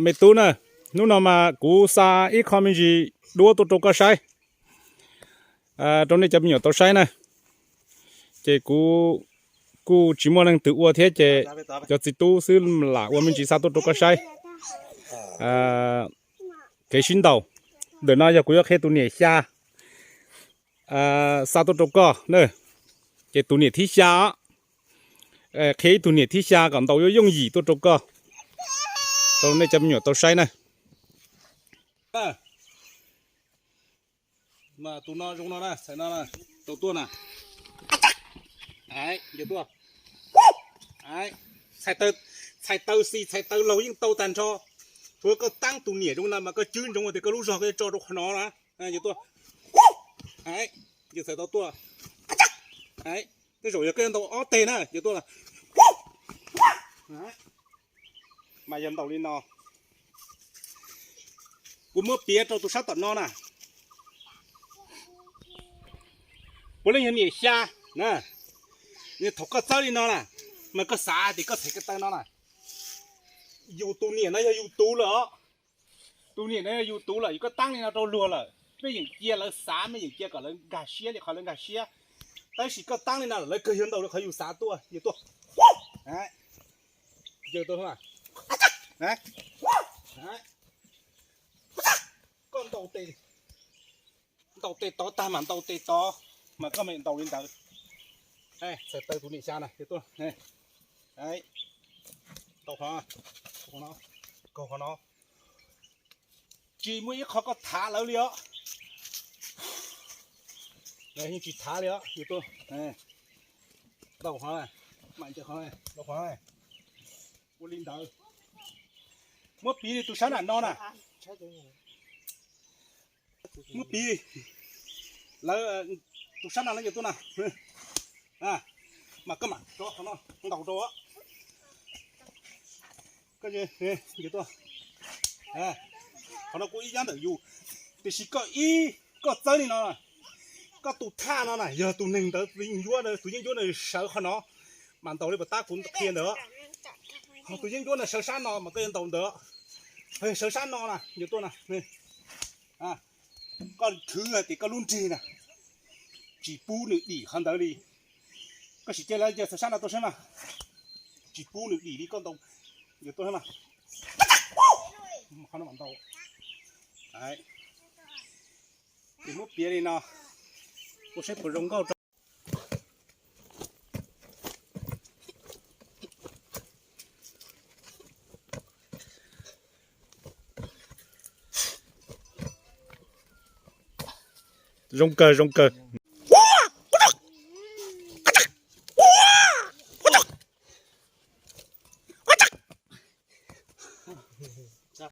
Me tub na, hnub no mas kuv xa ib qho me ntsis duab tuaj rau koj saib, rau nej cov me nyuam tau saib na. Ces kuv kuj tsis muaj leej twg ua thiab ces cov txiv tub xwb lam ua me ntsis xa tuaj rau koj saib kev sib ntaus. Ntawm no yog kuv yuav qhia tus niam xya xa tuaj rau koj na. Ces tus niam thib xya, qhia ib tug niam thib xya kom ntaus yuav yooj yim tuaj rau koj, rau nej cov me nyuam tau saib na. Tus no zoo no na, txhais no tau tuaj na. Txhais taw xis txhais taw laug yeej tau tag nrho. Tsuav koj taab tus niam zoo no mas koj cwb ntsoov tias koj lub zog koj tso rau qhov no na. Tuaj, txhais tau tuaj. Tej zaum yog koj yuav ntaus ob teg na, tuaj. Mas yog ntaus li no, kuv muab piav rau tus sab tom no na. Puav leej yog niam xya na, thaum koj txawb li no na, mas koj xav tias koj txhais ko taw no na, yus tus niam no yog yus tus lawm os. Tus niam no yog yus tus lawm, yus koj taab li no rau luag lawm, mej yeem cia lawv xav, mej yeem cia kom lawv nkag siab li qhov lawv nkag siab. Tab sis koj taab li no lawv kawg yuav ntaus li qhov yus xav tuaj, yus tuaj. Koj ntaus tes tod tag mas ntaus tes tod, mas koj mam ntaus li ntawd. Txhais taw tus niam xya na, tuaj. Ntaus qhov no, kaug qhov no. Tsis muaj ib qho koj thav lawv li os. Yeej tsis thav li os, yus tuaj. Ntaus qhov, mam ncaws qhov, ntaus qhov. Ua li ntawd. Muab piv li tus sab nram no na. Muab piv lawv, tus sab no lawv yuav tuaj na. Mas koj mam rov qhov no ntaus rau. Qhov no kuj ib yam ntawm yus, tiam sis koj ib, koj txawb li no, koj tus thaj no na yog tus neeg ntawd tus yeeb ncuab, tus yeeb ncuab na sawv qhov no, mas ntaus li puas tab kuv qhia ntawd. Ho tus yeeb ncuab na sawv sab no mas koj yuav ntaus ntawd. Ho sawv sab no na, yuav tuaj na. Koj khwv hais tias koj lub nrig na, tsis pub nws dim qhov ntawd li. Koj sim cia lawv cia xav sab no tuaj saib mas, tsis pub nws dim li koj ntaus, yuav tuaj saib mas. Qhov no mam ntaus. Ces muab piav li no, ua saib puas zoo nkauj rau. Zoo kawg, zoo kawg.